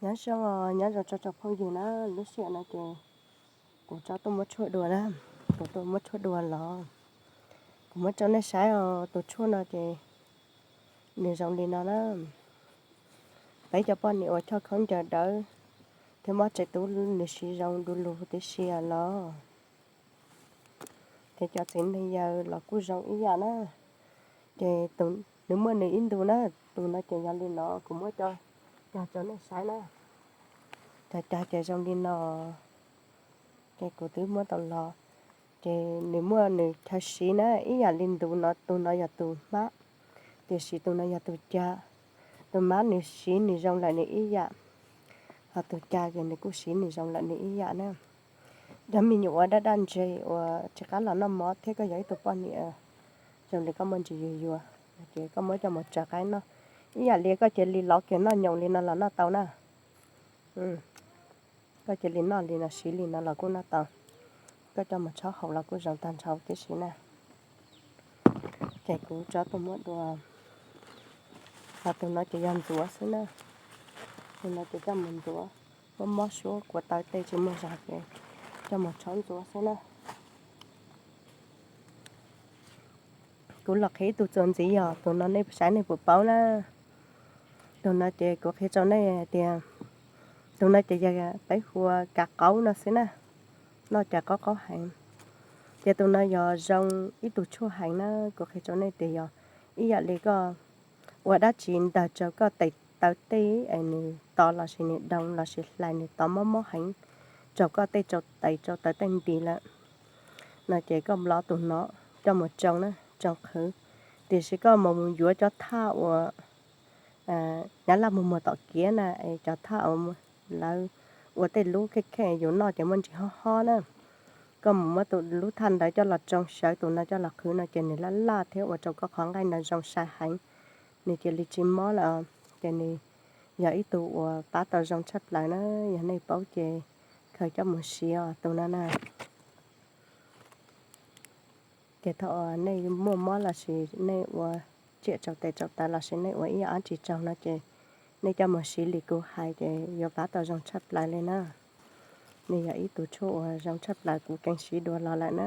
Nyob zoo, nyob zoo tsoom phooj ywg na, lub sij hawm no ces kuv tso tuaj muab tshuaj dua na, kuv tuaj muab tshuaj dua los kuv muab rau nej saib os, tus tshuaj no ces nws zoo li no na. Peb cov poj niam uas choj khaub ncaws dawb thiab mob tsev tub nws siv zoo du lug tib si los. Ces cov txiv neej yawg los kuj zoo ib yam na. Ces nws muaj nws ib ntu na, tus no ces yog li no, kuv muab cog rau nej saib na. Cog cog ces zoo li no, ces kuv twb muab tau los. Ces nws muaj nws chaw siv na, ib yam li ntu no, tus no yog tus hmab, tiam sis tus no yog tus cag. Tus hmab nws siv nws zoo lawm nws ib yam, ho tus cag ces nws kuj siv nws zoo lawm nws ib yam na. Cov me nyuam uas daj daj ntseg uas tsis qab los noj mov thiab koj yog ib tug poj niam zoo li koj muaj ntsis yuag yuag, ces koj muab coj mus tso qaib noj, ib yam li koj cia li lov kiag noj nyoos li no los noj tau na. Koj cia li noj li no siv li no los kuj noj tau, koj coj mus tshob haus los kuj zoo tag nrho tib si na. Ces kuv tso tuaj muab dua, ho tus no ces yog ntxuav xwb na. Tus no ces coj mus ntxuav, mob mob suab kua taw tej tsis muaj zog ces coj mus tshob ntxuav xwb na. Kuv los qhia ib tug txuas ntxiv yog tus no nej saib nej puas paub na. Tus no ces kuv qhia rau nej hais tias, tus no ces yog peb hu ua kav qaub no xwb na, noj cas qaub qaub heev. Ces tus no yog zoo ib tug tshuaj heev na, kuv qhia rau nej tias yog ib yam li koj ua dab tsi ntawg rau koj tes taw tej es nws to lossis nws doo lossis hlais nws to mob mob heev rau koj tej rau tes rau taw tej nti lawm no ces koj lov tus no coj mus tsoo na, tsoo qhwv. Tiam sis koj mus yuav cov thaj uas nyab laj muag muag tom kiav na, es cov thaj uas lawv ua tej lub kheej kheej yus noj ces muaj ntsis hob hob na. Koj mus muab tus lub thaj ntawd coj los tsoo sawv tus no coj los qhwv no ces nws laj laj thiab ua rau koj qhov nqaij ntawd zoo sai heev, nws cia li tsis mob lawm. Ces nws yog ib tug uas pab tau zoo tshaj plaws na, yog nej paub ces khaws coj mus siv os tus no na. Ces thaum nej muaj mob lossis nej ua tsiaj rau tes rau taw lossis nej ua ib yam dab tsi tsaug no ces nej coj mus siv li kuv hais ces yuav pab tau zoo tshaj plaws li na. Nws yog ib tug tshuaj uas zoo tshaj plaws kuv kheev siv dua los lawm na.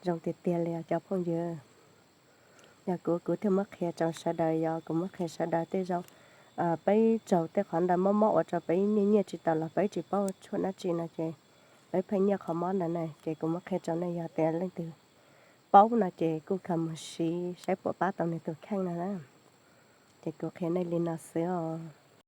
Zoo tiag tiag li os cov phooj ywg. Yog kuv, kuv thiaj muab qhia rau sawv daws, yog kuv muab qhia sawv daws tej zaum peb raug tej qhov ntawd mob mob ua rau peb nyiaj nyiaj tsis tau los peb tsis paub tshuaj dab tsi no ces peb pheej nyiaj qhov mob ntawd na. Ces kuv muab qhia rau nej, yog tias leej twg paub no ces kuj khaws mus siv saib puas pab tau nws tus kheej no na. Ces kuv qhia nej li no xwb os.